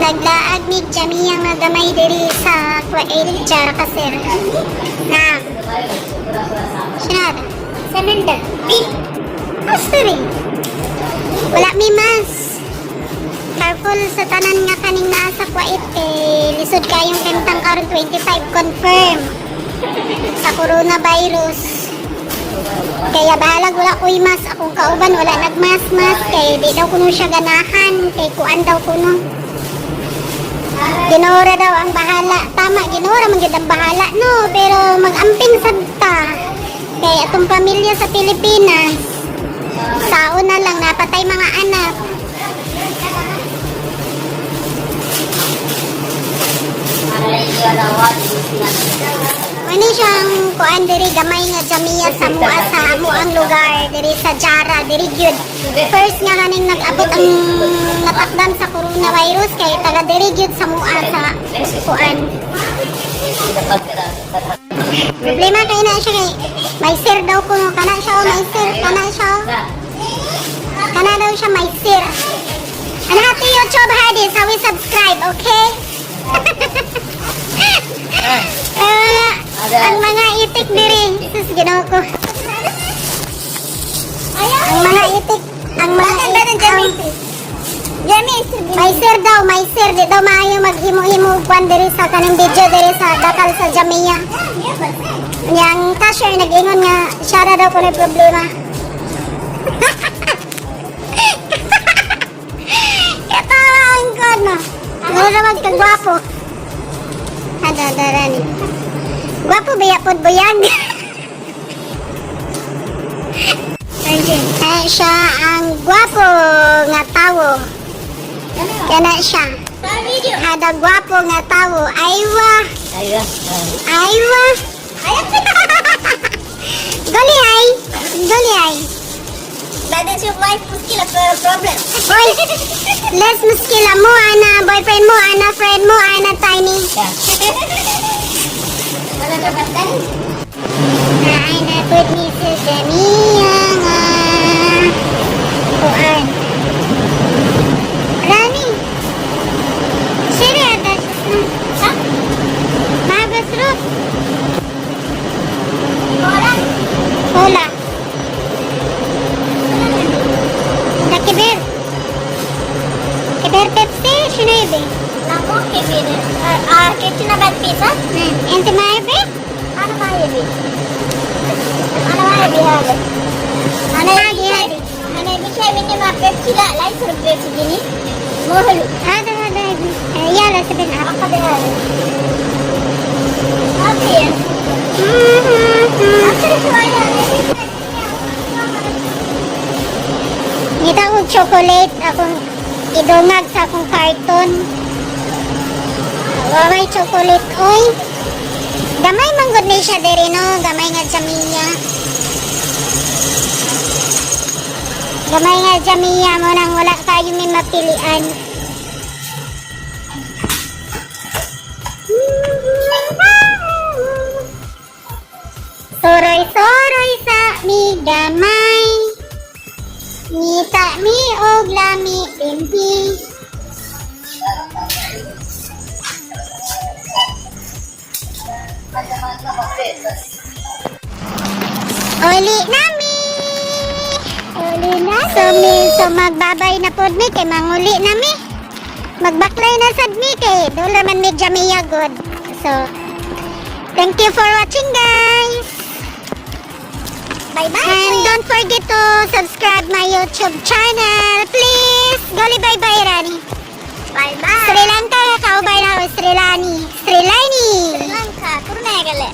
Naglaag mig Jamia nga gamay diri sa Kuwait, Jara Kasir. نعم. شنو هذا؟ سمندر. اشتري. Wala mi mask. Careful sa tanan nga kaning naa sa Kuwait kay lisod kayong kentang karon 25 confirm sa coronavirus. Kaya bahalag wala ko'y mask, akong kauban wala nagmask mask kay di daw kuno siya ganahan kay kuan daw kuno. Ginoo ra daw ang bahala. Tama, Ginoo ra man gyud ang bahala, no, pero mag-amping sad ta. Kay atong pamilya sa Pilipinas, sao na lang napatay mga anak. Ano siyang kuan diri, gamay nga Jamia sa mua sa amuang lugar diri sa Jara diri gyud. First nga kaning nag-abot ang natakdan sa coronavirus kay taga diri gyud sa mua sa kuan. Problema kay na siya kay may sir daw kuno kana siya oh, may sir kana siya oh. Kana daw siya may sir. Ano hati YouTube hadi sa we subscribe, okay? Eh, ang mga itik diri, sus, Ginoo ko. Ang mga itik, ang mga itik. May sir daw, may sir di daw maayo maghimo-himo og kwan diri sa kaning video diri sa dakal sa Jamia. Yang cashier nag-ingon nga siya ra daw kuno problema. Katawa ang ko no. Ano naman kagwapo? Hada darani. Gwapo ba yapod buyag? Eh, siya ang gwapo nga tawo. Kana siya. Hada gwapo nga tawo. Aywa. Aywa. Goli ay. Goli ay. That is your wife muskila problem. Oy, less muskila mo, ana boyfriend mo, ana friend mo, ana tiny. Wala ka ba tani? Ay, na put me sa Jamia nga. Kuan. Rani. Siri ada ha? Magasrot. Wala. Hola. كبير كبير بيبسي شنو يبي؟ Nako kebir. Ah, kitchen bad pizza. انت ما يبي؟ انا ما يبي. انا ما يبي هذا. انا هذه هذه. انا يبي شيء مني ما بيبسي لا لا يصير بيبسي جيني. مو حلو. هذا هذا يبي. يلا سبن اب. اخذ هذا. ما في. اكثر شوية. Ngita og chocolate akong idungag sa akong karton. Wa may chocolate oy. Gamay man gud ni siya diri no, gamay nga Jamia. Gamay nga Jamia mo nang wala kayo may mapilian. Soroy-soroy sa mi gamay. Ngita mi og lami dinhi. Uli nami. Uli na. So, mi, so magbabay na pod mi kay manguli na mi. Magbaklay na sad mi kay dola man mi Jamia good. So, thank you for watching, guys. Bye bye. And don't forget to subscribe my YouTube channel, please. Goli bye bye Rani. Bye bye. Sri Lanka kaubay na ako, Sri Lani. Sri Lani. Sri Lanka, Kurunegala.